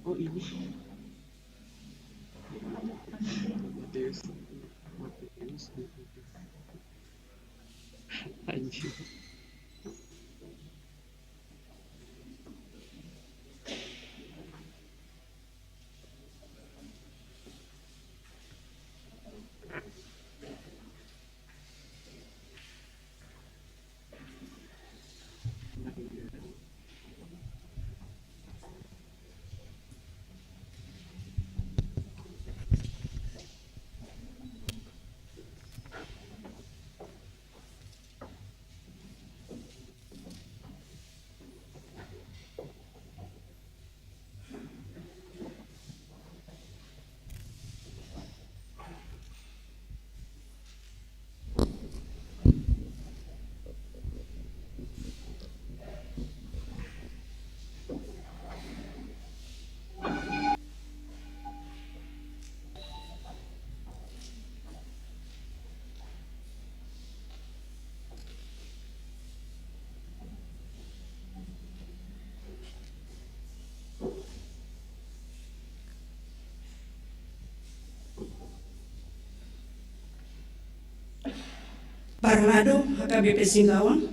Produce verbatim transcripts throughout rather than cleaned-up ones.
Oh, ini. Mateus. Mateus. Anjir. Parlado H K B P Singkawang,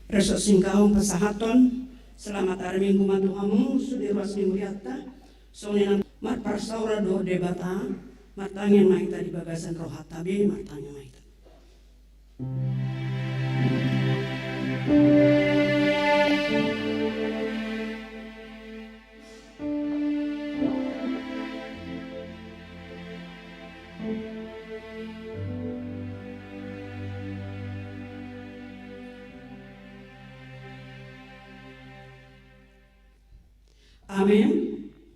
Resort Singkawang pasahathon selamat ari Minggu ma tu hamu sude ruas ni hurianta. Songon i nang marparsaoran dohot Debata, martangiang ma hita di bagasan rohanta be, martangiang ma hita. Amen.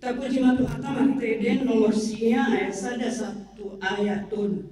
Tapuji ma Tuhanta marhite Eden nomor sia ayat sada sahat tu ayat tolu.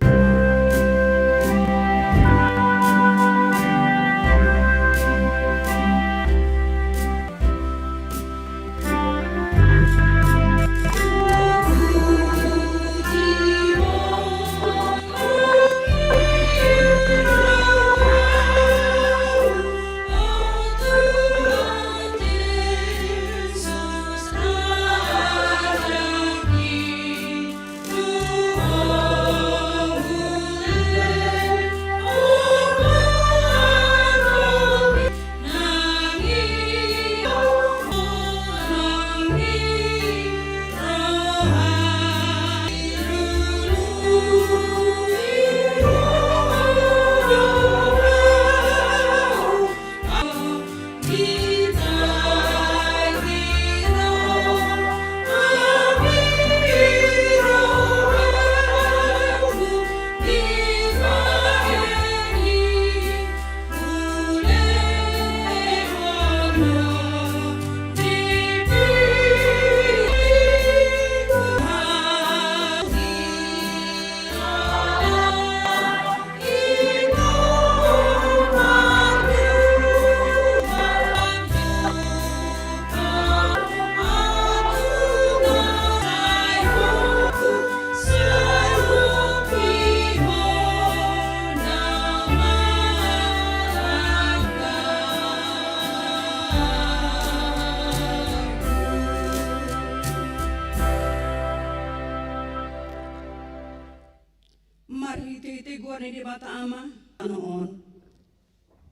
Tigor ni Debata Ama, tano on.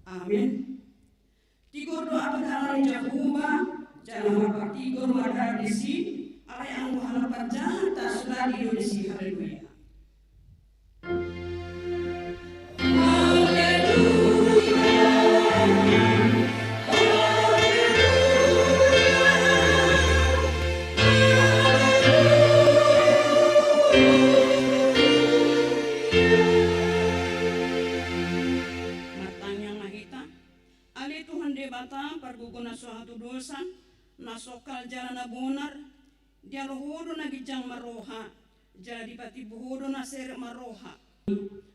Amen. Tigor do ahu di dalan ni Jahowa, jala marpartigor ma ahu disi, alai anggo halak parjahat tasuladi do disi. Haleluya. Martangiang ma hita. Ale Tuhan Debata, pargogo na so hatudosan, na songkal jala na bonar, dialo Ho do na ginjang marroha, jala dipatimbo Ho do na serep marroha.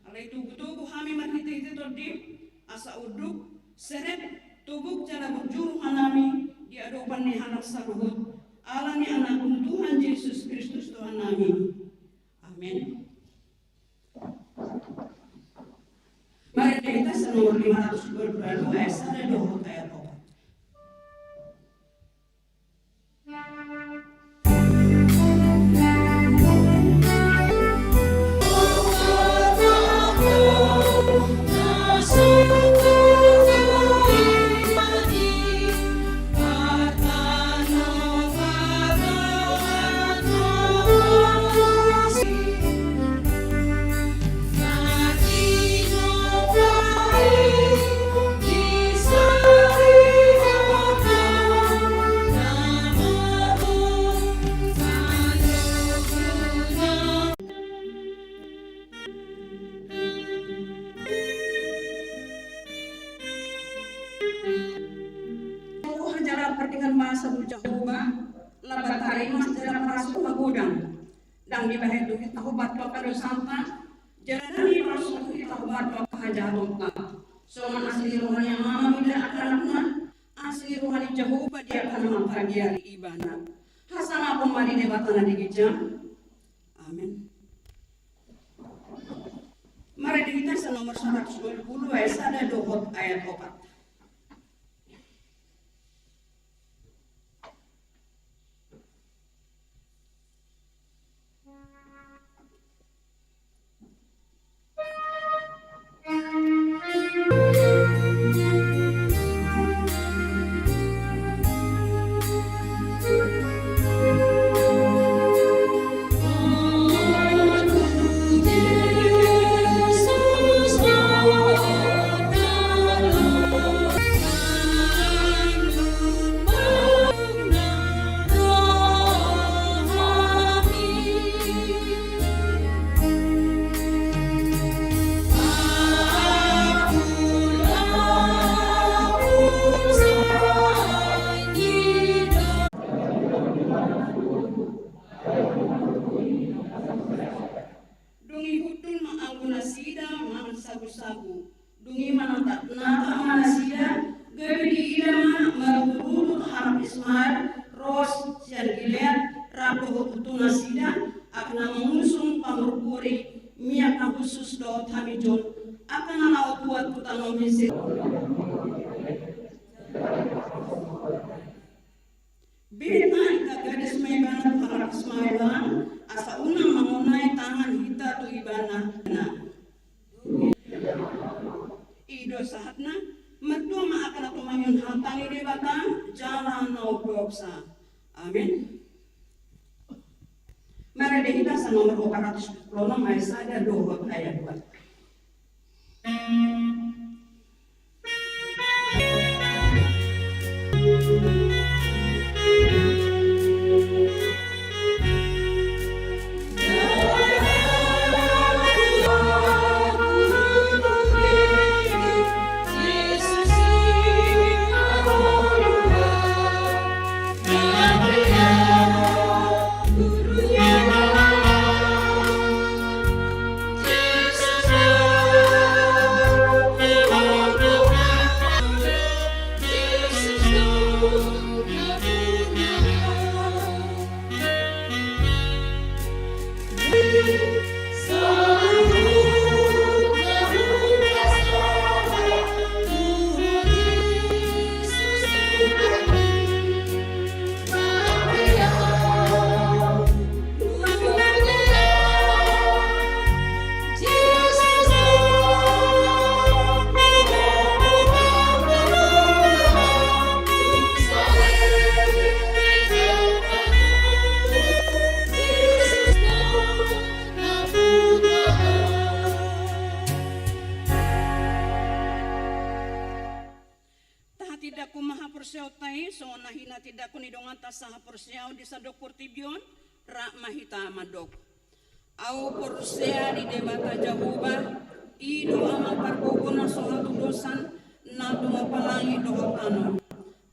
Alai togutogu hami marhitehite Tondim, asa unduk, serep, togop jala burju rohanami di adopan ni halak saluhut, ala ni Anakmu Tuhan Jesus Kristus Tuhannami. Amen. Marende hita sian nomor lima ratus dua puluh dua, ayat sada dohot ayat opat. Tuhan jala pardenggan basa do Jahowa, Laban tarimas jala parasuk magodang. Ndang dibahen do hita hobar tu angka dosanta, jala ndang diparasuk do hita hobar tu angka hajahatonta. Songon asi ni roha ni Ama mida angka anakna, asi ni roha ni Jahowa di angka na mangkabiari Ibana. Hasangapon ma di Debata na di ginjang. Amen. Marende hita sian nomor saratus dua puluh ayat sada dohot ayat opat. Dung i hundul ma anggo nasida mangan sagusagu. Dung i manatap-natap ma nasida, gabe diida ma marutut-utut halak Ismael ro sian Gilead, rap dohot utuhna nasida, angka na mangusung pamurpuri miak na hushus dohot hamijon, angka na laho tuat tu tano Mesir. Beta, ingkon gadas ma ibana tu halak Ismael, asa unang mangonai tangan hita tu ibana. I do sahatna, martua ma angka na tumangihon hata ni Debata jala na umpeopsa. Amen. Marende hita sian nomor opat ratus dua puluh enam ayat sada dohot ayat dua. Mata sahaporseaon di sandok portibi on, rap ma hita mandok. Ahu porsea di Debata Jahowa, i do Ama pargogo na so hatudosan, na tumompa langit dohot tano.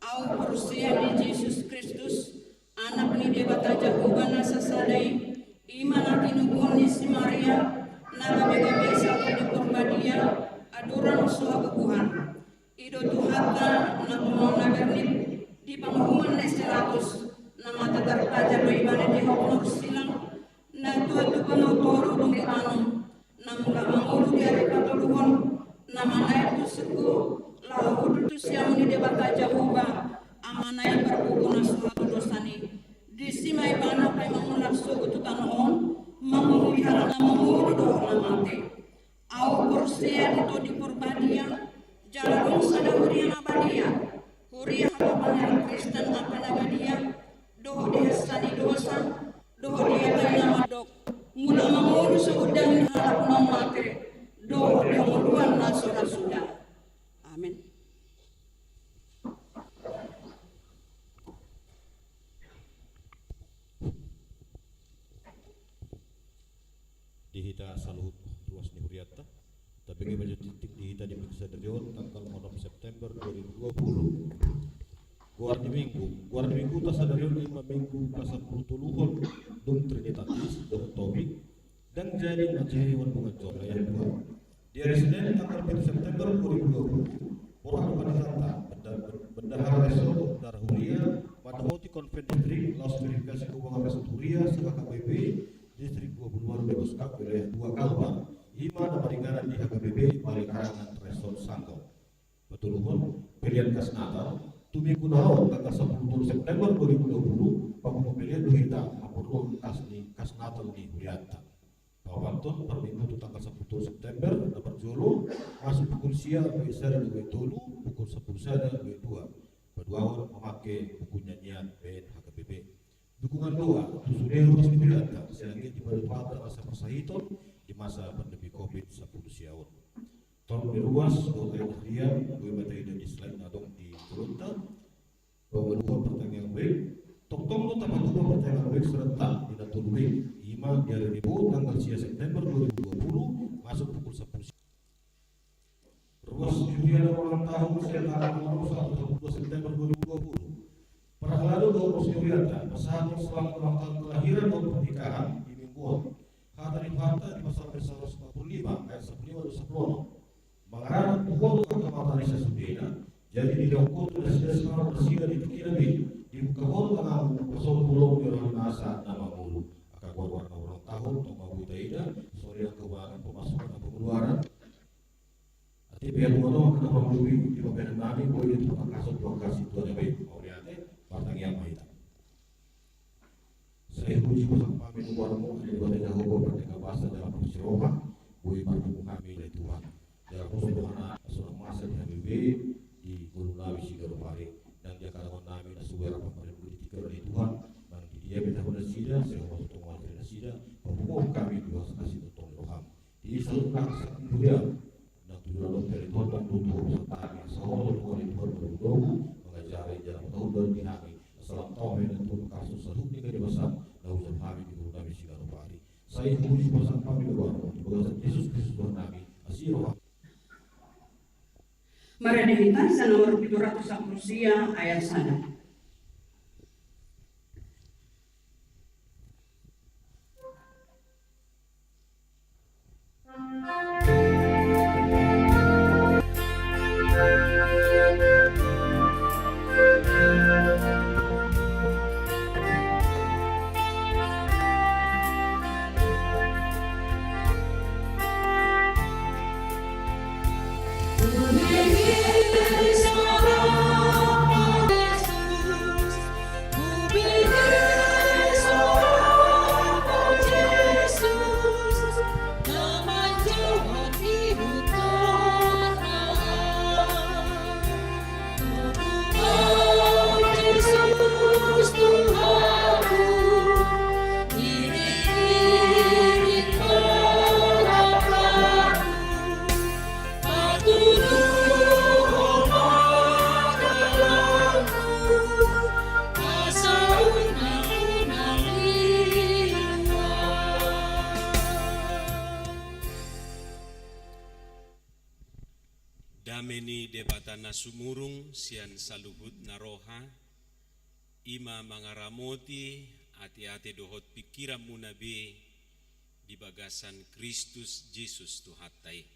Ahu porsea di Jesus Kristus, Anak ni Debata Jahowa na sasada i, i ma na tinubuhon ni si Maria, na gabe-gabe saut di Porbadia, andorang so habubuhan. I do Tuhanta na tumangihon na bernit di panguhuman na si Pilatus, na mata tarpajar do ibana di hau na ursilang, na tuat tu panau toru dung ditanom, na mulak mangolu di ari patoluhon, na manaek tu surgo, laho hundul tu siamun ni Debata Jahowa, Amana i pargogo na so hatudosan i. Disi ma ibana pe mangulak sogot tu tano on, mangoloi halak na mangolu dohot na mate. Ahu porsea di Tondi Porbadia, jala adong sada huria na badia, huria hatopan ni halak Kristen angka na badia, dohot di hasa ni dosa, dohot di hata ni na mandok, mulak mangolu sogot daging ni halak na mate, dohot di hangoluan na so ra suda. Amen. Di hita saluhut ruas ni hurianta, tabege ma jo tingting di hita di minggu sadari on, tanggal onom September dua ribu dua puluh. Goar ni minggu, goar ni mingguta sadari on i ma minggu pasampulutoluhon dung Trinitatis, dohot topik, Ndang jadi mansai hewan bungan joro. Ayat dua. Di ari Senin tanggal pitu September dua ribu dua puluh, borhat do panitanta, benda-, bendahara resort, bendahara huria, mandohoti konven distrik, laos verifikasi keuangan resort huria, se-H K B P, distrik dua puluh dua Doskap, wilayah dua Kalbar, i ma na maringanan di H K B P, Balai Karangan Resort Sanggau. Patoluhon, pelean kas Natal, tu minggu na ro, tanggal sampulu tolu September dua ribu dua puluh, papungu pelean do hita, haporluhon kas ni, kas Natal ni hurianta. Paopathon, parminggu tu tanggal sampulu tolu September, na parjolo, masuk pukul sia, baen sada dohot baen tolu, pukul sampulu sada dohot baen dua. Paduahon, mamangke buku nyanyian, baen H K B P. Dukungan doa, tu sude ruas ni hurianta, sai anggiat dipadohot Tuhanta rasa parsahiton, di masa pandemi covid sampulu sia on. Torop ni ruas, dohot ayat harian, boi ma taida di slide na adong di jolonta, Pangaluhon partangiangan wijk, tongtong do tapatupa partangiangan wijk serentak di na tolu wijk, i ma di ari Rebo tanggal sia September dua ribu dua puluh, masuk pukul sampulu. Ruas ni huria na ulang tahun, sian tanggal onom sahat sampulu dua September dua ribu dua puluh. Parhalado dohot ruas ni hurianta, pasahathon selamat ulang tahun kelahiran dohot pernikahan di minggu on. Hata ni Tuhanta di Psalmen saratus empat puluh lima, ayat sampulu lima dohot sampulu onom. Mangaranap tu Ho do angka mata ni sasudena, jadi dilehon Ho tu nasida sahat nasida di tingkina be, dibuka Ho do tanganmu, pasohot Ho lomo ni roha ni na asa na mangolu. Angka goargoar na ulang tahun, tong ma boi taida, songon i nang keuangan, pemasukan, pengeluaran. Ate pe adong angka na hurang lobi, di pambahenan nami, boi do dipatangkashon tu angka situan na be, mauliate, martangiang ma hita. Sai hupuji pasang hami goarmu, ale Debata Jahowa, pardenggan basa jala pardenggan roha, boi marpungu hami ale Tuhan. Jala hupuji rohana, sonang masa di hami be, di ngolu nami siganup ari, nang di angka dongan nami na so boi rap marpungu di tingki on ale Tuhan, nang di dia pe tahe nasida, sai hupasahat hami tu nasida, papunguhon hami di bagasan asi tongtong ni roham. Di saluhut angka sangkuriang, nang tu joloan on pe ale Tuhan, nang tu joloan on pe ale Tuhan, mangajari jala patahundahon di hami, asa lam tau hami nang tu mangkasus saluhut ni angka di bagasan, na hujaha hami di ngolu nami siganup ari. Sai hupuji pasang hami goarmu, di bagasan Jesus Kristus Tuhan nami, asi roha. Marende hita, Salmo nomor pitu ratus sampulu sia, ayat sada. Ni Debata na sumurung sian saluhutna roha, i ma mangaramoti ateate dohot pingkiranmuna be di bagasan Kristus Jesus Tuhanta i.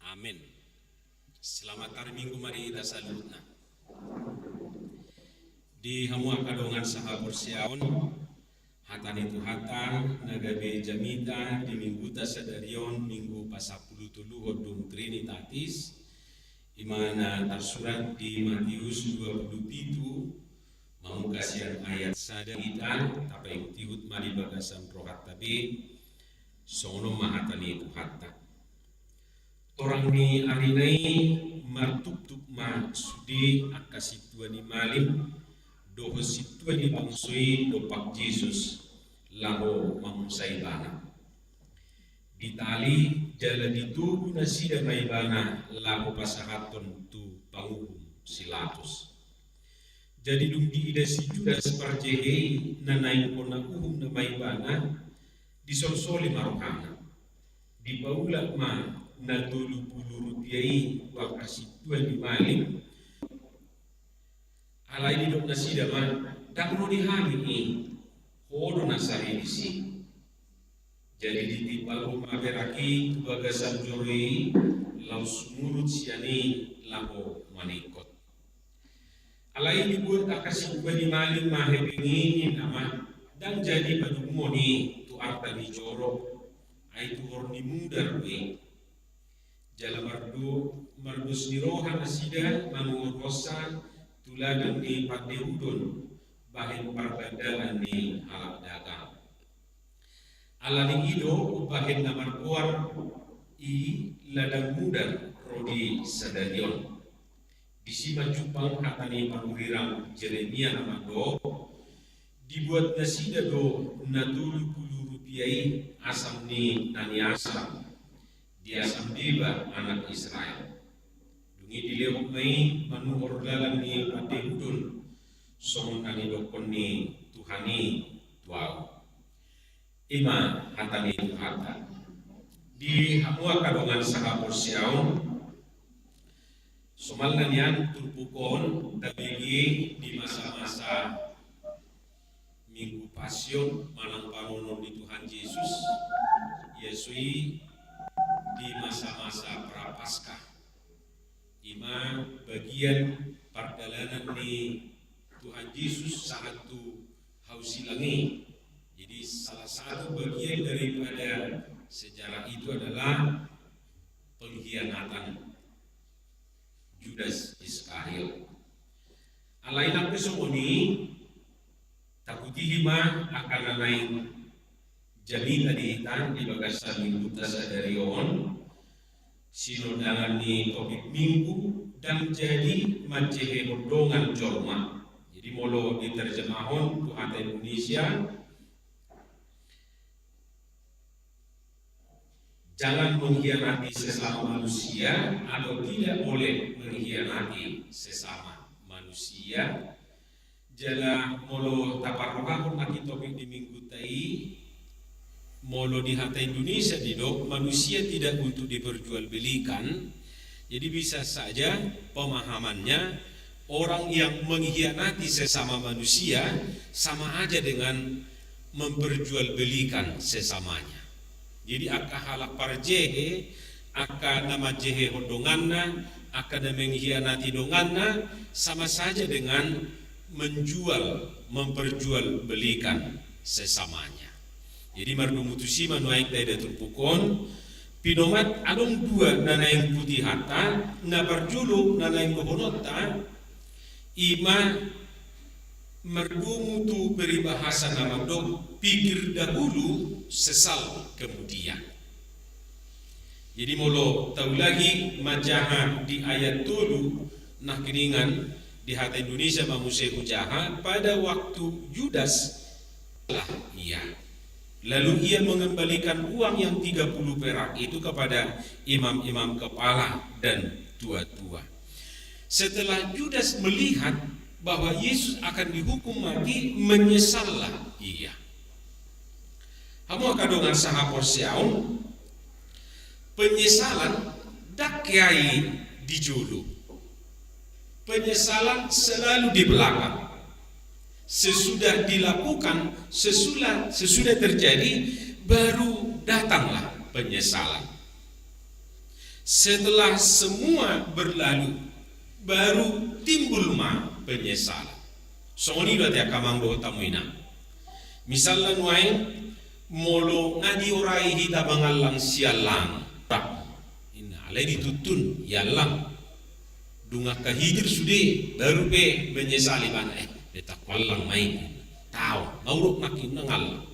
Amen. Selamat hari Minggu ma di hita saluhutna. Di hamu angka dongan sahaporseaon, hata ni Tuhanta na gabe jamita di Mingguta sadari on, Minggu pasampulutoluhon dung Trinitatis, i ma na tarsurat di Matius dua pulu pitu, mamungka sian ayat sada. Hita tapaihutihut ma di bagasan rohanta be, songon on ma hata ni Tuhanta. Torang ni arina i martuptup ma sude angka sintua ni malim dohot sintua ni bangso i dompak Jesus laho mamusa ibana. Ditali jala ditogu nasida ma ibana laho pasahathon tu panguhum si Pilatus. Jadi dung diida si Judas parjehe i na naeng hona uhum nama ibana, disolsoli ma rohana. Dipaulak ma na tolu pulu rupia i tu angka sintua ni malim. Alai didok nasida ma, ndang ro di hami i, ho do na sari disi. Jadi ditimbangkon ma perak i tu bagasan joro i, laos sumurut sian i laho maningkot. Alai dibuat angka sintua ni malim ma hepeng i, ninna ma, ndang jadi padumuhon i tu arta ni joro, ai tuhor ni mudar do i. Jala mardo-, mardos ni roha nasida manuhorhonsa tu ladang ni pandehudon bahen parbandaan ni halak dagang. Ala ni i do umbahen na margoar i Ladang Mudar ro di sadari on. Disi ma jumpang hata ni panurirang Jeremia na mandok, dibuat nasida do na tolu pulu rupia i asam ni na niasam, diasam deba anak Israel. Dung i dilehon ma i manuhor dalan ni pandehudon, songon na nidokkon ni Tuhan i tu ahu. I ma hata ni Tuhanta. Di hamu angka dongan sahaporseaon, somalna nian turpuk on tabege di masa-masa Minggu Pasion manang panonon ni Tuhan Jesus, ia so i di masa-masa Prapaskah. I ma bagian pardalanan ni Tuhan Jesus sahat tu hau silang i. Jadi salah satu bagian daripada sejarah itu adalah pengkhianatan Judas Iskariot. Alai nang pe songon i, taputihi ma angka na naeng jamita di hita di bagasan Mingguta sadari on, sinondangan ni topik Minggu, ndang jadi manjehehon dongan jolma. Jadi molo diterjemahon tu hata Indonesia, jangan mengkhianati sesama manusia atau tidak boleh mengkhianati sesama manusia. Jala molo taparrohahon nangkin topik di Mingguta i, molo di hata Indonesia didok manusia tidak untuk diperjualbelikan. Jadi bisa saja pemahamannya, orang yang mengkhianati sesama manusia sama aja dengan memperjualbelikan sesamanya. Jadi angka halak parjehe, angka na manjehehon donganna, angka na mengkhianati donganna, sama saja dengan menjual, memperjualbelikan sesamanya. Jadi mardomu tusi ma nuaeng taida turpuk on, pinomat adong dua na naeng putihonta, na parjolo na naeng dohononta, i ma mardomu tu peribahasa na mandok, pikir dahulu, sesal kemudian. Jadi molo taulahi manjaha di ayat tolu, nangkiningan di hata Indonesia ma muse hujaha, pada waktu Judas lah ia. Lalu ia mengembalikan uang yang tiga puluh perak itu kepada imam-imam kepala dan tua-tua. Setelah Judas melihat bahwa Yesus akan dihukum mati, menyesallah ia. Hamu angka dongan sahaporseaon, penyesalan Dang hea i di jolo. Penyesalan selalu di belakang. Sesudah dilakukan, sesudah, sesudah terjadi, baru datanglah penyesalan. Setelah semua berlalu, baru timbul ma penyesalan. Songon i do ate angka amang dohot hamu inang. Misalna nuaeng, molo nga diorai hita mangallang siallang, inna, alai dituntun, iallang. Dung angka hijir sude, baru pe menyesal ibana, eh, be tung huallang ma i. Taon, nga hudok nangkin na ngallang.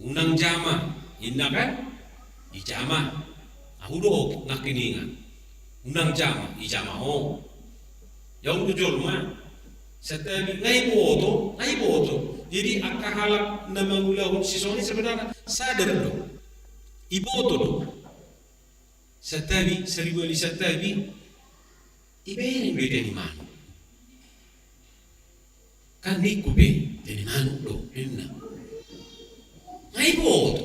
Unang jama, inna kan? Dijama. Nga hudok nangkiningan. Unang jama, dijama ho. Ia ulu jolma. Santabi, nga iboto, nga iboto. Jadi angka halak na mangulahon sisongon i sebenarna sadar do. Iboto do. Santabi, saribu ali santabi. Ibereng do i tene manuk. Kan ningku pe, tene manuk do, inna. Nga iboto.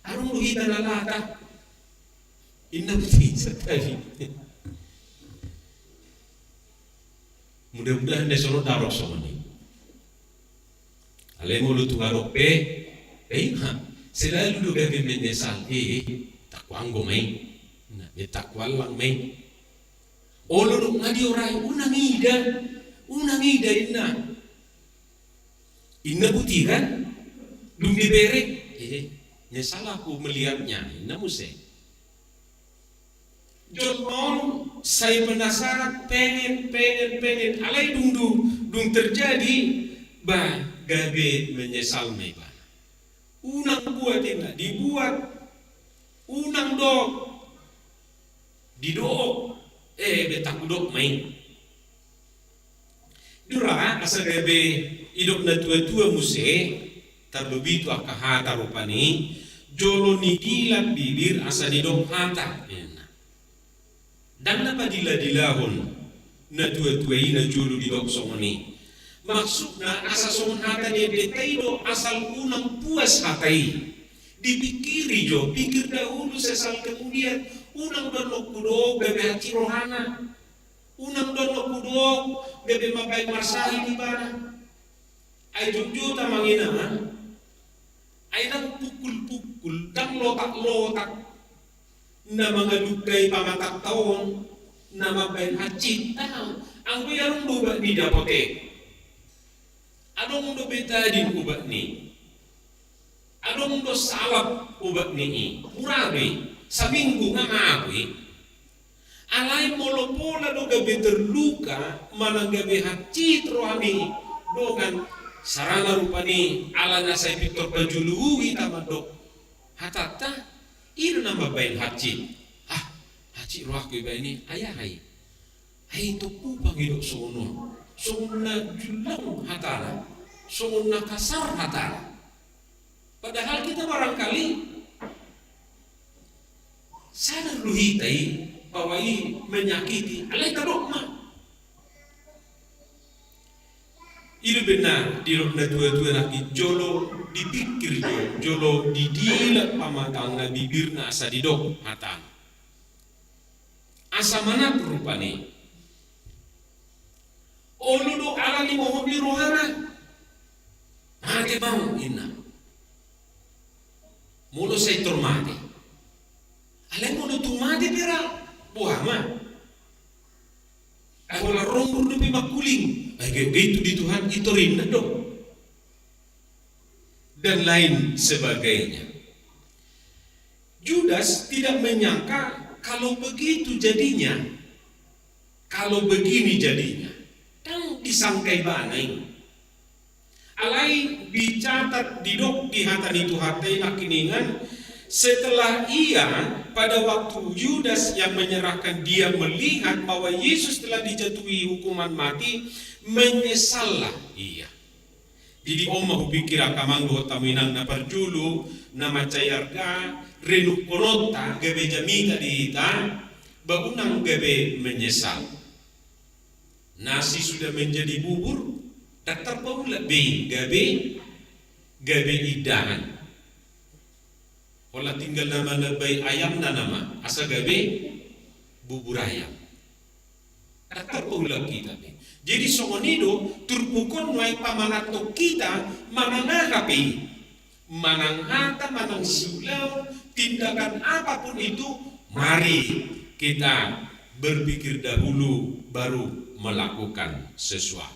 Adong do hita na lata. Inna buti santabi. Mudah-mudahan na songon i dang adong songon i. Alai molo tung adong pe, eh, ha, selalu do gabe menyesal, eh, tung huanggo ma i. Inna, be tung huallang ma i. Olo do nga diorai, unang ida, unang ida inna. Inna buti kan, dung dibereng, eh, nyesal aku melihatnya, inna muse. Jolma on sai penasaran, pengen, pengen, pengen, alai dung, dung, dung terjadi, bah, gabe menyesal ma ibana. Unang buat inna, dibuat, unang dok, didok, eh, be tung hudok ma i. Dura, asa gabe didok na tua-tua muse, tarlobi tu angka hata rupani, jolo nidilak bibir asa didok hata, inna. Dang na padila-dilahon na tua-tua i na jolo didok songon i. Maksudna asa songon hata ni endenta i do, asal unang puas hata i. Dipikiri jo, pikir dahulu sesal kemudian, unang do annon hudok gabe hansit rohana. Unang do annon hudok gabe mambahen marsahit ibana. Ai jotjot amang inang, ai dang pukul-pukul, dang lotak-lotak na mangalangkai pamatangta on na mambahen hansit, dang. Anggo i adong do obat ni di apotek. Adong do betadin obat ni. Adong do salep obat ni i, mura do i, saminggu nga mamabo i. Alai molo pola do gabe terluka manang gabe hansit roha ni dongan, sarana rupani ala na sai pintor pajuluhu hita mandok hatanta, i do na mambahen hansit. Ah, hansit rohangku dibahen i, ai aha i? Ai tung pe pangidok songon on, songon na julang hatana, songon na kasar hatana. Padahal hita barangkali sadar do hita i bahwa i menyakiti, alai tadok ma. I do umbahen na didok na tua-tua nangkin, jolo dipikir jo, jolo didilak pamatangna bibirna asa didok hatana. Asa manat rupani. Olo do ala ni mohop ni rohana. Mate ma au, inna. Molo sai tor mate. Alai molo tung mate pe ra, boha ma. Ai holan ronggur dope mangkuling. Ai gabe, gabe itu di Tuhan, i tor inna do. Dan lain sebagainya. Judas tidak menyangka kalau begitu jadinya, kalau begini jadinya. Dang disangka ibana i. Alai dicatat, didok di hata ni Tuhanta i nangkiningan, setelah ia, pada waktu Yudas yang menyerahkan dia melihat bahwa Yesus telah dijatuhi hukuman mati, menyesallah ia. Jadi on ma hupikir angka amang dohot hamu inang na parjolo, na mansai arga renungkononta gabe jamita di hita, ba unang gabe menyesal. Nasi sudah menjadi bubur, dang tarpaulak be i gabe, gabe indahan. Holan tinggal na manambai ayamna nama, asa gabe bubur ayam. Ndang tarpaulak hita be. Jadi songon i do turpuk on nuaeng pamanganhon hita manang aha pe i. Manang hata, manang siulaon, tindakan apapun itu, mari kita berpikir dahulu baru melakukan sesuatu.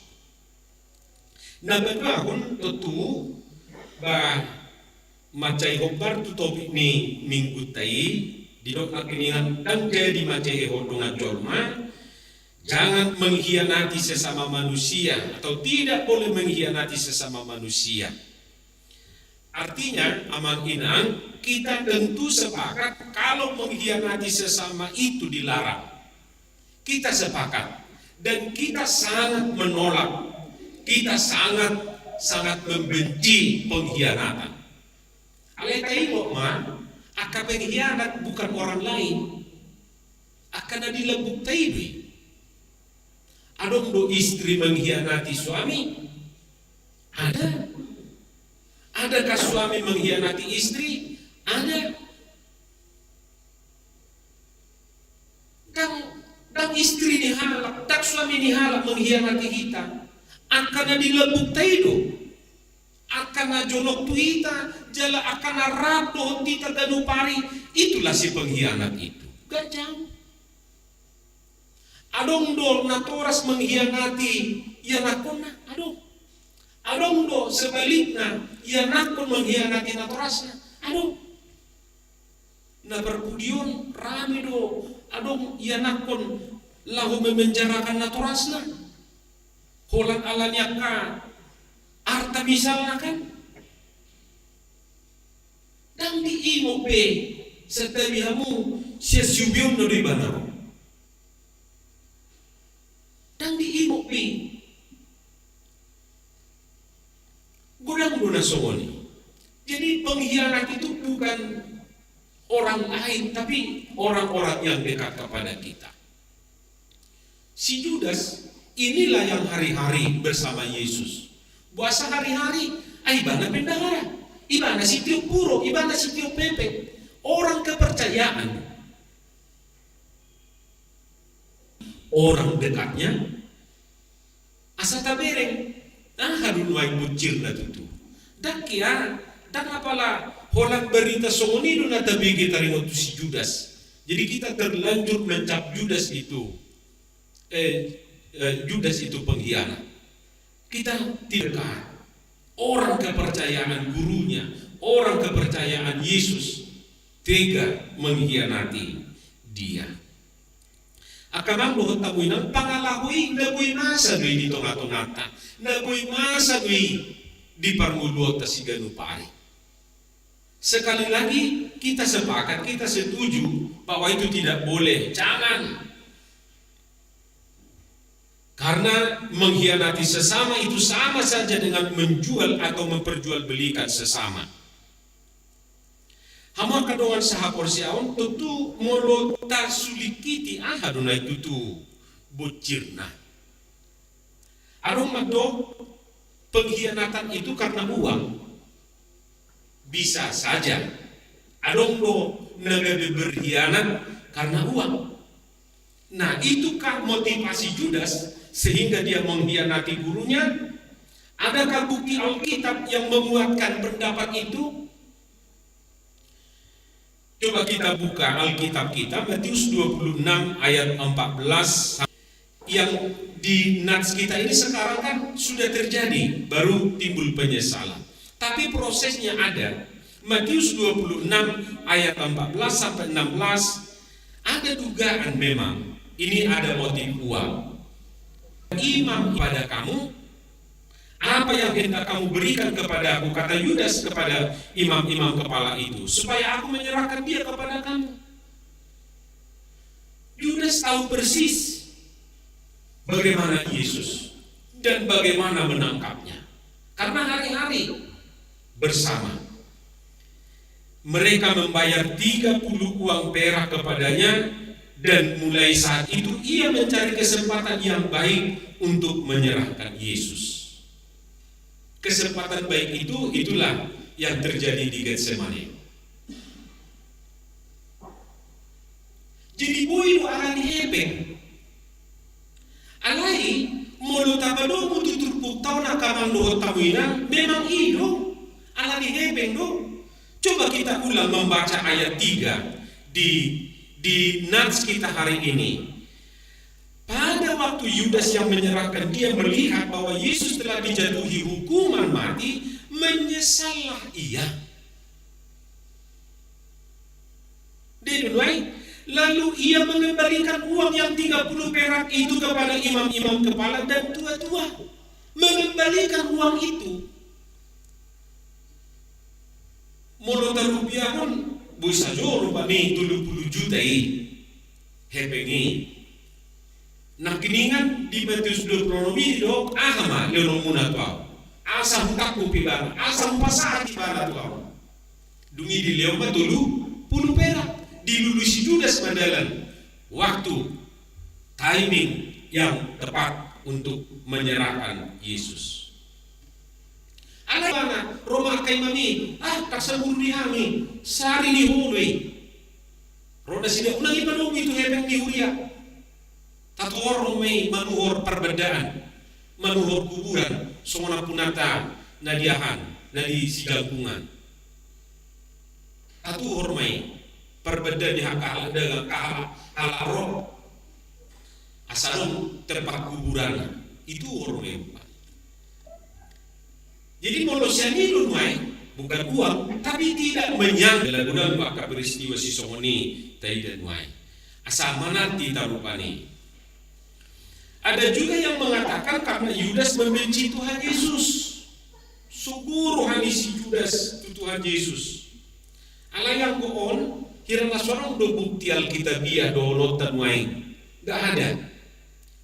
Na paduahon tontu, ba, mansai hombar tu topik ni minggunta i, didok nangkiningan ndang jadi mansai hehon dongan jolma, jangan mengkhianati sesama manusia atau tidak boleh mengkhianati sesama manusia. Artinya, amang inang, kita tentu sepakat kalau mengkhianati sesama itu dilarang. Kita sepakat dan kita sangat menolak, kita sangat, sangat membenci pengkhianatan. Alai taingot ma, angka pengkhianat bukan orang lain, angka na di lambungta i do i. Adong do istri mengkhianati suami? Ada. Adakah suami mengkhianati istri? Ada. Ndang, ndang istri ni halak, ndang suami ni halak mengkhianati hita. Angka na di lambungta i do. Angka na jonok tu hita, jala angka na rap dohot hita ganup ari, itulah si pengkhianat itu. Gak jauh. Adong do natoras mengkhianati ianakkonna? Adong. Adong do sebalikna, ianakkon mengkhianati natorasna? Adong. Na parpudi on rame do, adong ianakkon laho memenjarakan natorasna. Holan ala ni angka arta misalna kan. Ndang diingot be, santabi hamu, sian siubeonna do ibana ro. Ndang diingot be. Godang do na songon i. Jadi pengkhianat itu bukan orang lain, tapi orang-orang yang dekat kepada kita. Si Judas inilah yang hari-hari bersama Yesus. Boasa hari-hari? Ai ibana bendahara, ibana sitiop puro, ibana sitiop pepet. Orang kepercayaan, orang dekatnya. Asa tabereng, aha do nuaeng buncirna tutu? Ndang hea, ndang apala holan barita songon i do na tabege taringot tu si Judas. Jadi kita terlanjur mencap Judas itu, eh, eh, Judas itu pengkhianat. Kita tidak, orang kepercayaan gurunya, orang kepercayaan Yesus, tega mengkhianati dia. Angka amang dohot hamu inang, pangalaho i na boi masa do i di tonga-tonganta, na boi masa do i di parngoluonta siganup ari. Sekali lagi, kita sepakat, kita setuju bahwa itu tidak boleh, jangan. Karena mengkhianati sesama itu sama saja dengan menjual atau memperjualbelikan sesama. Hamu angka dongan sahaporseaon, tontu molo tasulingkiti, aha do na i tutu buncirna? Adong mandok pengkhianatan itu karena uang? Bisa saja. Adong do na gabe berkhianat karena uang. Nah, itukah motivasi Judas sehingga dia mengkhianati gurunya? Adakah bukti Alkitab yang menguatkan pendapat itu? Coba kita buka Alkitab kita, Matius dua puluh enam ayat empat belas. Yang di nats kita ini sekarang kan sudah terjadi, baru timbul penyesalan. Tapi prosesnya ada. Matius dua puluh enam ayat empat belas sampai enam belas, ada dugaan memang ini ada motif uang. Imam pada kamu, apa yang hendak kamu berikan kepadaku, kata Yudas kepada imam-imam kepala itu, supaya aku menyerahkan dia kepada kamu. Yudas tahu persis bagaimana Yesus dan bagaimana menangkapnya. Karena hari-hari bersama. Mereka membayar tiga puluh uang perak kepadanya, dan mulai saat itu ia mencari kesempatan yang baik untuk menyerahkan Yesus. Kesempatan baik itu, itulah yang terjadi di Getsemani. dohot hamu inang, memang i do, ala ni hepeng do. Coba kita ulang membaca ayat tiga di, di nats kita hari ini. Pada waktu Yudas yang menyerahkan dia melihat bahwa Yesus telah dijatuhi hukuman mati, menyesallah ia. Dia dulu, eh, lalu ia mengembalikan uang yang tiga puluh perak itu kepada imam-imam kepala dan tua-tua. Mengembalikan uang itu. Molo tarupiahon, boi sajo rupani tolu pulu juta i hepeng i. Nangkiningan di Matius dua pulu onom i didok, aha ma leononmuna tu ahu? Asa hutangkup ibana, asa hupasahat ibana tu ahu. Dung i dilehon ma tolu pulu perak, dilului si Judas ma dalan. Waktu, timing yang tepat untuk menyerahkan Yesus. Alai ibana, ro ma angka imam i, ah, tak sabur di hami, sari ni hulu i. Ro nasida, unang i panogu i tu hepeng ni huria. Tatuhor ma i manuhor parbandaan, manuhor kuburan, songon ampunanta na di aha, na di Sijangkungan. Tatuhor ma i parbandaan ni angka halak dagang, angka halak, halak ro. Asa adong tempat kuburanna, ituhor ma i. Jadi molo sian i do nuaeng, bukan uang, tapi tidak menyangka. Jala godang do angka peristiwa sisongon i taida nuaeng. Asa manat hita rupani. Ada juga yang mengatakan karena Yudas membenci Tuhan Yesus. So guru roha ni si Judas tu Tuhan Yesus. Alai anggo on, hira na so adong do bukti alkitabiah dohononta nuaeng. Nggak ada.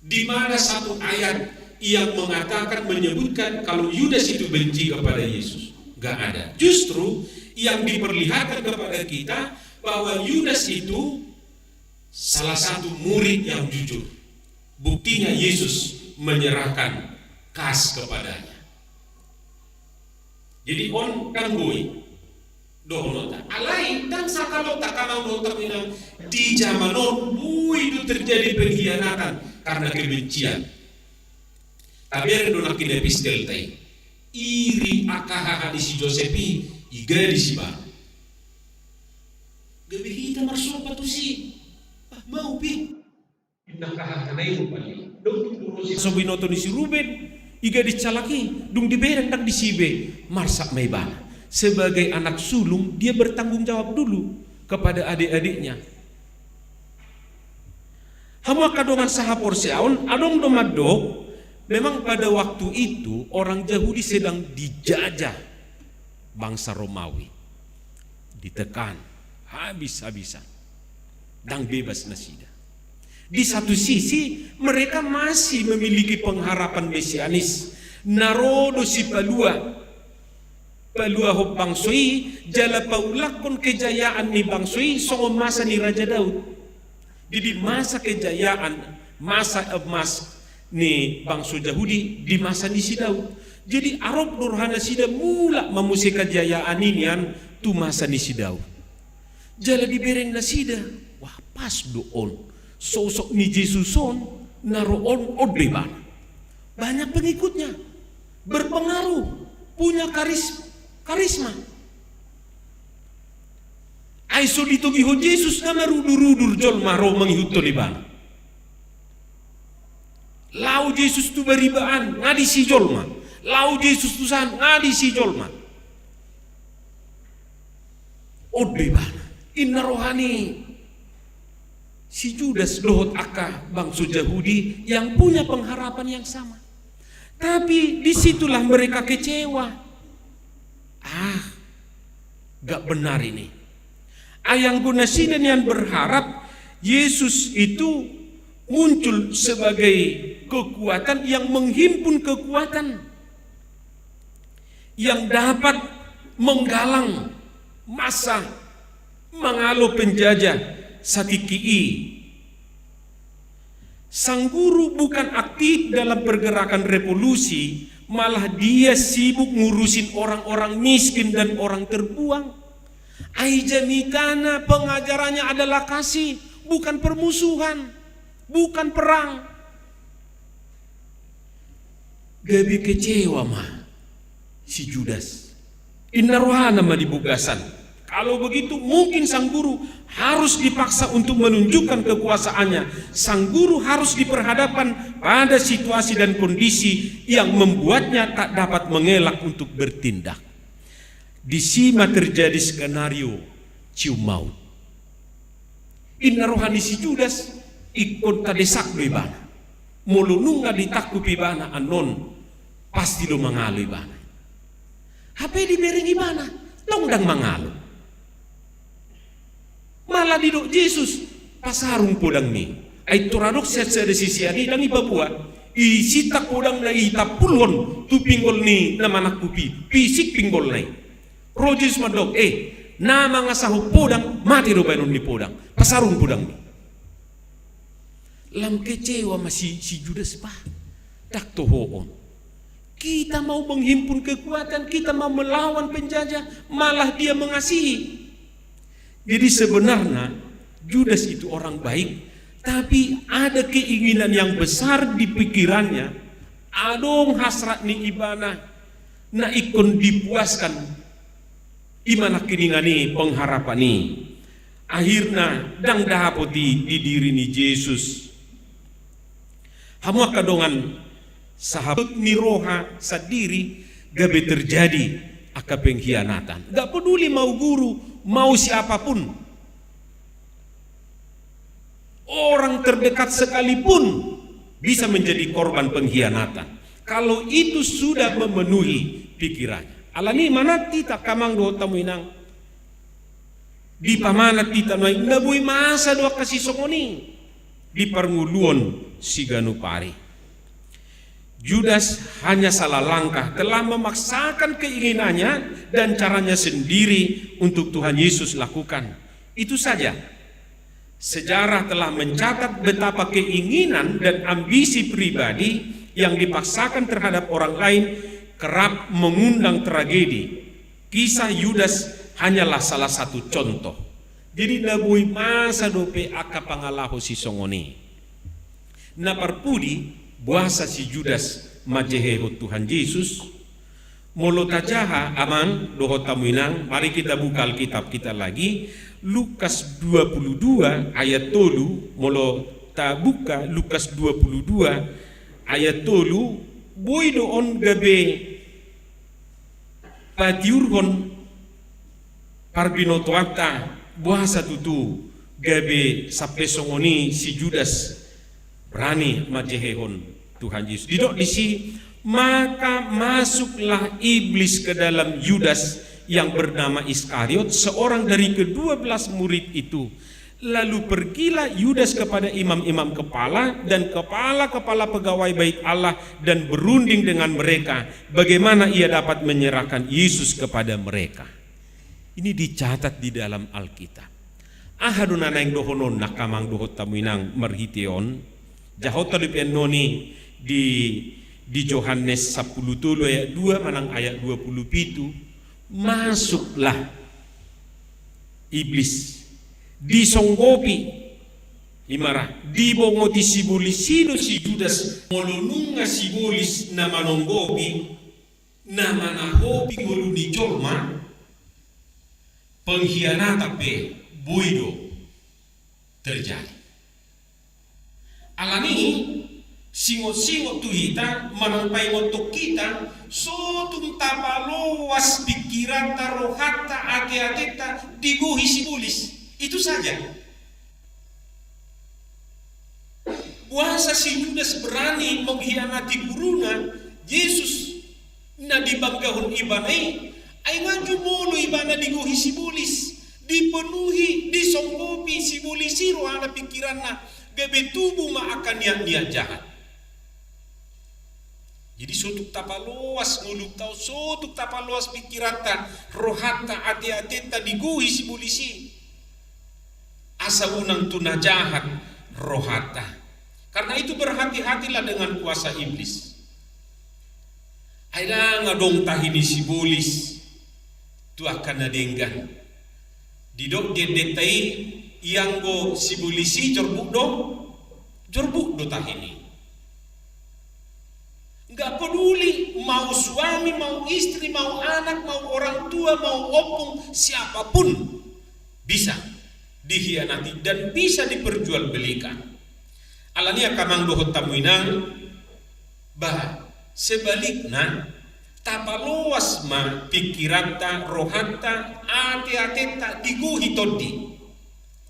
Di mana satu ayat yang mengatakan, menyebutkan kalau Yudas itu benci kepada Yesus? Nggak ada. Justru yang diperlihatkan kepada kita bahwa Yudas itu salah satu murid yang jujur. Buktinya Yesus menyerahkan kas kepadanya. Jadi on kan boi dohononta. Alai ndang sangkapon angka amang dohot inang, di zaman on boi do terjadi pengkhianatan karena kebencian. Tabereng do nangkin epistelta i. Iri angka haha ni si Josep i, igadis ibana. Gabe hita marsomba tusi. Ah, mau pe. Inna kahahana i rupani. Dung dung boru si so binoto ni si Ruben, igadis halak i, dung dibereng ndang disi be, marsak ma ibana. Sebagai anak sulung, dia bertanggung jawab dulu kepada adik-adiknya. Hamu angka dongan sahaporseaon, adong do mandok, memang pada waktu itu orang Jahudi sedang dijajah bangsa Romawi. Ditekan habis-habisan. Ndang bebas nasida. Di satu sisi, mereka masih memiliki pengharapan mesianis. Na ro do sipalua, paluahon bangso i, jala paulakhon kejayaan ni bangso i songon masa ni Raja Daud. Jadi masa kejayaan, masa emas ni bangso Jahudi di masa ni si Daud. Jadi arop do roha nasida mulak ma muse kejayaan i nian tu masa ni si Daud. Jala dibereng nasida, wah, pas do on. Sosok ni Jesus on, na ro on, on do ibana. Banyak pengikutnya. Berpengaruh. Punya karis-, karisma. Ai so ditogihon Jesus, nga marudur-udur jolma ro mangihuthon ibana. Laho Jesus tu bariba an, nga disi jolma. Laho Jesus tu san, nga disi jolma. On do ibana. Inna roha ni si Judas dohot angka bangso Jahudi yang punya pengharapan yang sama. Tapi di situlah mereka kecewa. Ah, nggak benar ini. Ai anggo nasida nian berharap Yesus itu muncul sebagai kekuatan yang menghimpun kekuatan yang dapat menggalang massa mangalo penjajah satingki i. Sang guru bukan aktif dalam pergerakan revolusi, malah dia sibuk ngurusin orang-orang miskin dan orang terbuang. Ai jamitana pengajarannya adalah kasih, bukan permusuhan, bukan perang. Gabe kecewa ma si Judas. Inna rohana ma di bagasan. Kalau begitu, mungkin sang guru harus dipaksa untuk menunjukkan kekuasaannya. Sang guru harus diperhadapkan pada situasi dan kondisi yang membuatnya tak dapat mengelak untuk bertindak. Di si ma terjadi skenario cium maut. Inna roha ni si Judas, ingkon tadesak do ibana. Molo nunga ditangkup ibana annon, pasti do mangalo ibana. Hape dibereng ibana, tong ndang mangalo. Malah didok Jesus, pasarung podangmi. Ai tor adong sada sisean i ndang ipaboa, isintak podangna i, itampulhon tu pinggol ni na manangkup i, pisik pinggolna i. Ro Jesus mandok, eh, na mangasahon podang, mate do baenon ni podang. Pasarung podangmi. Lam kecewa ma si, si Judas, bah. Ndang toho on. Kita mau menghimpun kekuatan, kita mau melawan penjajah, malah dia mengasihi. Jadi sebenarnya Judas itu orang baik, tapi ada keinginan yang besar di pikirannya, adong hasrat ni ibana na ingkon dipuaskan. I ma nangkiningan i pengharapan i. Akhirna ndang dapot i di diri ni Jesus. Hamu angka dongan, sahat ni roha sandiri gabe terjadi angka pengkhianatan. Nggak peduli mau guru, mau siapapun. Orang terdekat sekalipun bisa menjadi korban pengkhianatan kalau itu sudah memenuhi pikirannya. Alani i manat hita angka amang dohot hamu inang, dipamanat hita nuaeng, na boi masa do angka sisongon i di parngoluon siganup ari. Judas hanya salah langkah, telah memaksakan keinginannya dan caranya sendiri untuk Tuhan Yesus lakukan. Itu saja. Sejarah telah mencatat betapa keinginan dan ambisi pribadi yang dipaksakan terhadap orang lain kerap mengundang tragedi. Kisah Yudas hanyalah salah satu contoh. Jadi na boi masa dope angka pangalaho sisongon i. Na parpudi, boasa si Judas manjehehon Tuhan Jesus? Molo tajaha amang dohot hamu inang, mari kita buka Alkitab kita lagi, Lukas dua puluh dua ayat tolu, molo tabuka Lukas dua puluh dua ayat tolu, boi do on gabe patiurhon parbinotoanta, boasa tutu gabe sampe songon i si Judas berani manjehehon Tuhan Jesus. Didok disi, maka masuklah iblis ke dalam Yudas yang bernama Iskariot, seorang dari kedua belas murid itu. Lalu pergilah Yudas kepada imam-imam kepala dan kepala-kepala pegawai bait Allah dan berunding dengan mereka bagaimana ia dapat menyerahkan Yesus kepada mereka. Ini dicatat di dalam Alkitab. Aha do na naeng dohononna angka amang dohot hamu inang marhite on? Jahonta dope annon i di, di Johannes sampulu tolu ayat dua manang ayat dua puluh pitu. Masuklah iblis, disonggopi, ima ra, dibongoti sibolis i do si Judas. Molo nunga sibolis na manonggopi, na manahopi ngolu ni jolma, pengkhianatan pe boi do terjadi. Alani i, singot-singot tu hita, manang paingothon hita, so tung tapaloas pingkiranta, rohanta, ate-atenta digohi sibolis. Itu saja. Boasa si Judas berani mengkhianati guruna, Jesus na dibanggahon ibana i? Ai nga jumolo ibana digohi sibolis, dipenuhi, disonggopi sibolis i rohana, pingkiranna, gabe tubu ma angka niat-niat jahat. Jadi so tung tapaloas ngolunta on, so tung tapaloas pingkiranta, rohanta, ate-atenta digohi sibolis i, asa unang tu na jahat rohanta. Karena itu berhati-hatilah dengan kuasa iblis. Ai ndang adong tahi ni sibolis tu angka na denggan. Didok di endenta i, ianggo sibolis i jorbut do, jorbut do tahina i. Nggak peduli mau suami, mau istri, mau anak, mau orang tua, mau ompung, siapapun bisa dihianati dan bisa diperjualbelikan. Alani i angka amang dohot hamu inang, bah, sebalikna, tapaloas ma pingkiranta, rohanta, ateatenta digohi Tondi.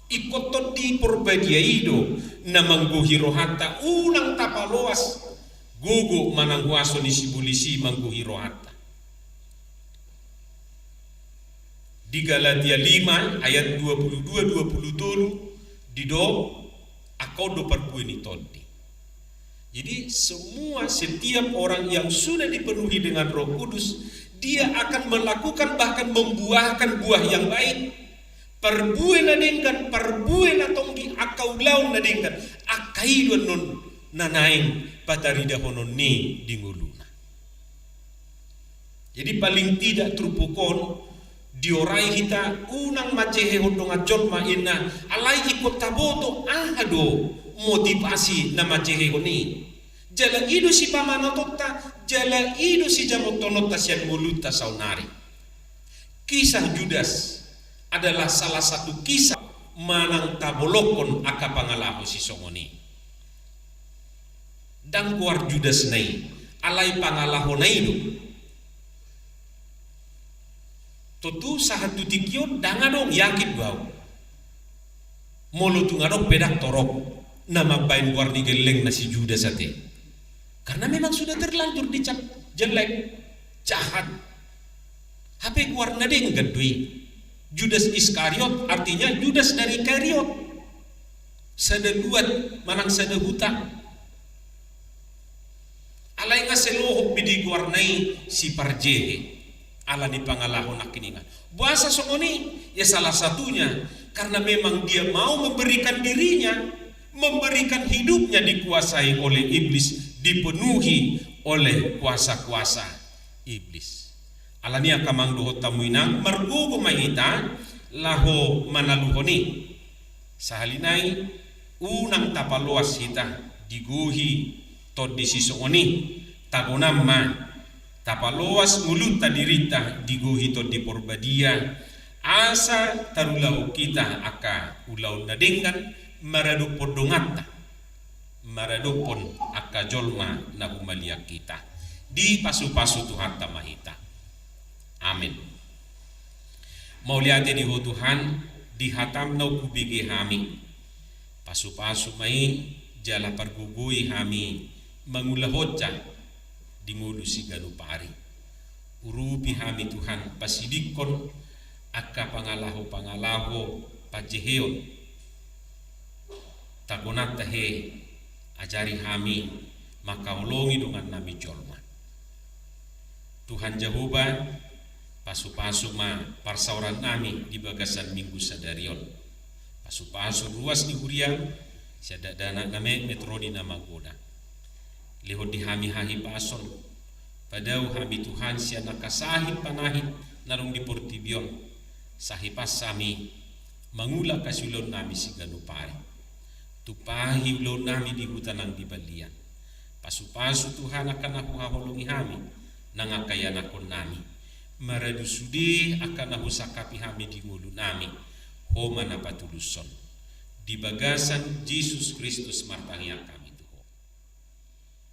Ingkon Tondi Porbadia i do na manggohi rohanta, unang tapaloas gogo manang huaso ni sibolis i manggohi rohanta. Di Galatia lima ayat dua puluh dua, dua puluh tolu didok, angka on do parbue ni Tondi. Jadi, semua, setiap orang yang sudah dipenuhi dengan Roh Kudus, dia akan melakukan, bahkan membuahkan buah yang baik. Parbue na denggan, parbue na tonggi, angka ulaon na denggan, angka i do annon na naeng pataridahononna i di ngoluna. Jadi, paling tidak turpuk on, diorai hita unang manjehehon dongan jolma, inna, alai ingkon taboto aha do motivasi na manjehehon i. Jala i do sipamanotonta, jala i do sijamothononta sian ngolunta saonari. Kisah Judas adalah salah satu kisah manang tabolongkon angka pangalaho sisongon i. Ndang goar Judas na i, alai pangalahona i do. Tontu sahat tu tingki on ndang adong, yakin do ahu, molo tung adong pe ndang torop na mambaen goar ni gellengna si Judas ate. Karena memang sudah terlanjur dicap jelek, jahat. Hape goarna denggan do i. Judas Iskariot, artinya Judas dari Kariot. Sada luat manang sada huta. Alai nga sai lohot be digoarna i siparjehe. Alani pangalaho nangkiningan. Boasa songon i? Ya, salah satunya karena memang dia mau memberikan dirinya, memberikan hidupnya dikuasai oleh iblis, dipenuhi oleh kuasa-kuasa iblis. Alani i angka amang dohot hamu inang, margogo ma hita laho manaluhon i. Sahali nai, unang tapaloas hita digohi Tondi sisongon i. Tagonan ma tapaloas ngolunta, dirinta digohi Tondi Porbadia, asa tarulahon hita angka ulaon na denggan maradophon donganta, maradophon angka jolma na humaliang hita. Dipasupasu Tuhanta ma hita. Amen. Mauliate di Ho Tuhan, di hataM naung hubege hami. Pasupasu ma i jala pargogoi hami mangulahonsa di ngolu siganup ari. Urupi hami Tuhan, pasidingkon angka pangalaho-pangalaho panjeheon. Tagonanta he, ajari hami mangkaholongi dongannami jolma. Tuhan Jahowa, pasupasu ma parsaorannami di bagasan Minggu sadari on. Pasupasu ruas ni huriaM, sian dakdanak na metmet ro di na magodang. Lehon di hami hahipason, padao hami Tuhan sian angka sahit panahit na adong di portibi on, sai hipas hami mangula angka siulaonnami siganup ari. Tumpahi ulaonnami di huta nang di balian. Pasupasu Tuhan angka na huhaholongi hami, nang angka ianakkonnami. Maradu sude angka na husangkapi hami di ngolunami, Ho ma na patulushon. Di bagasan Jesus Kristus martangiang hami tu Ho.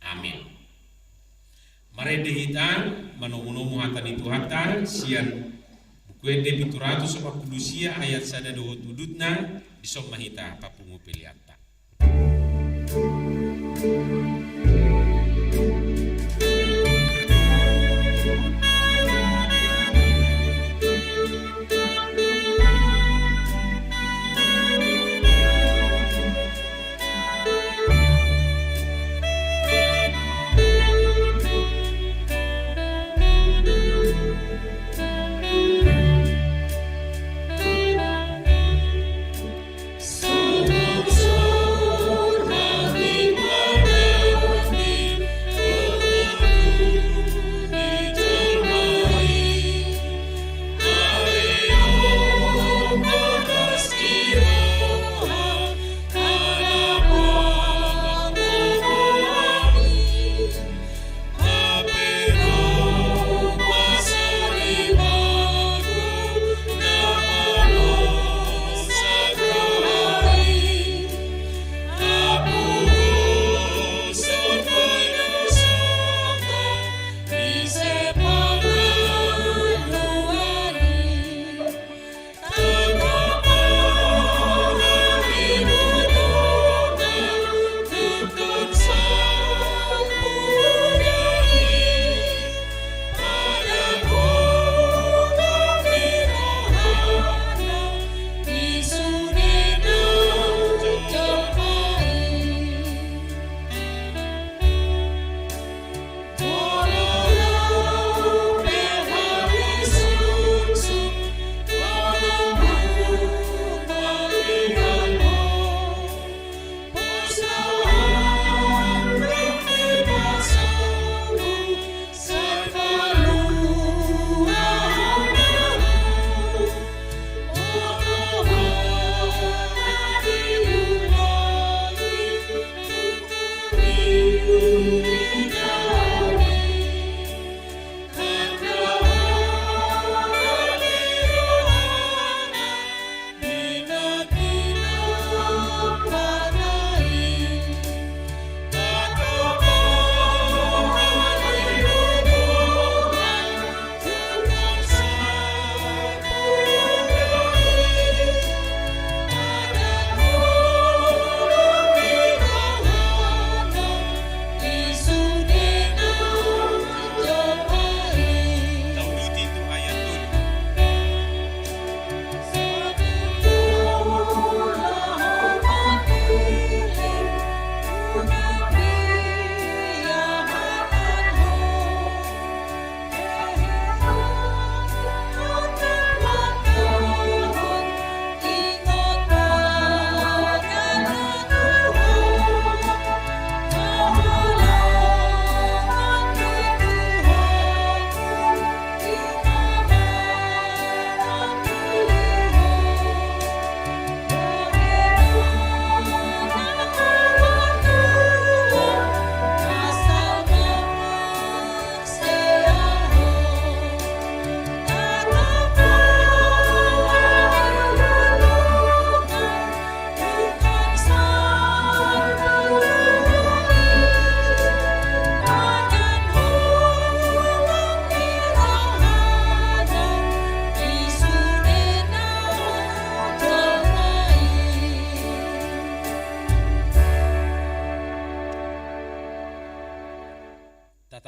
Amen. Marende hita manomunomu hata ni Tuhanta sian Buku Ende pitu ratus opat pulu sia ayat sada dohot udutna, dison ma hita papungu peleanta.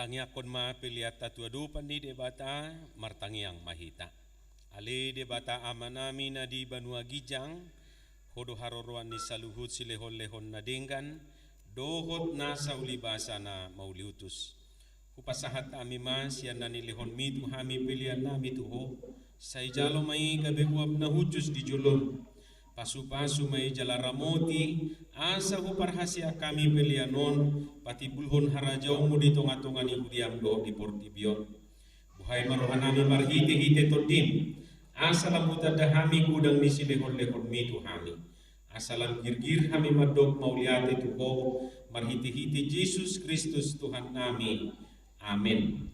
Tangiangkon ma peleanta tu adopan ni Debata. Martangiang ma hita. Ale Debata Amanami na di banua ginjang, Ho do haroroan ni saluhut silehonlehon na denggan dohot nasa ulibasa na mauliutus. Hupasahat hami ma sian na nilehonmi tu hami peleannami tu Ho, sai jalo ma i gabe uap na hushus di jolom. Pasupasu ma i jala ramoti, asa huparhaseang hami pelean on patimbulhon harajaonmu di tongatonga ni huriam dohot di portibi on. Buhai ma rohanami marhitehite Tondim, asa lam hutanda hami godang ni silehonlehonmi tu hami. Asa lam girgir hami mandok mauliate tu Ho, marhitehite Jesus Kristus Tuhannami. Amen.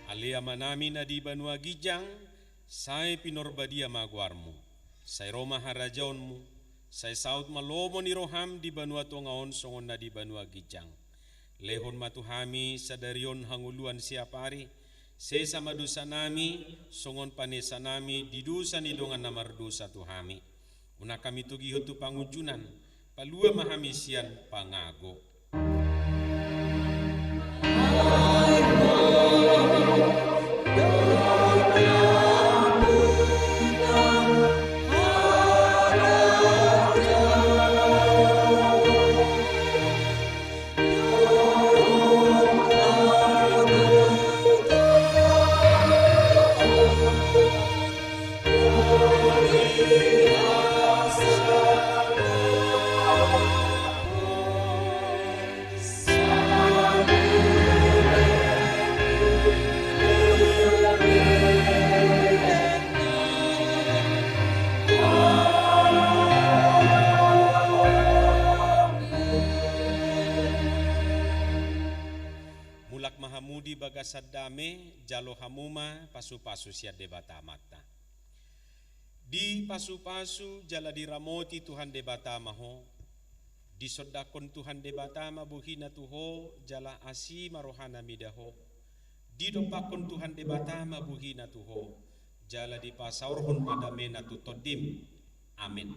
Ale Amanami na di banua ginjang, sai pinorbadia ma goarmu. Sai ro ma harajaonmu, sai saut ma lomo ni roham di banua tonga on songon na di banua ginjang. Lehon ma tu hami sadari on hangoluan siapari, sesa ma dosanami, songon panesanami di dosa ni dongan na mardosa tu hami. Unang hami togihon tu pangunjunan, palua ma hami sian pangago. Mulak ma hamu di bagasan dame, jalo hamu ma pasupasu sian Debata Amanta. Dipasupasu jala diramoti Tuhan Debata ma ho. Disondangkon Tuhan Debata ma bohina tu ho, jala asi ma rohana mida ho. Didompakkon Tuhan Debata ma bohina tu ho, jala dipasaorhon ma damena tu tondim. Amen.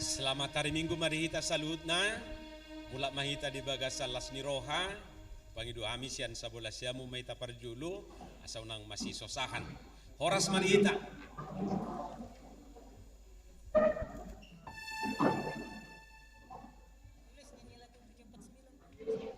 Selamat hari Minggu ma di hita saluhutna. Mulak ma hita di bagasan las ni roha. Pangido hami sian sabola siamun ma hita parjolo, asa unang masisosahan. Horas ma di hita.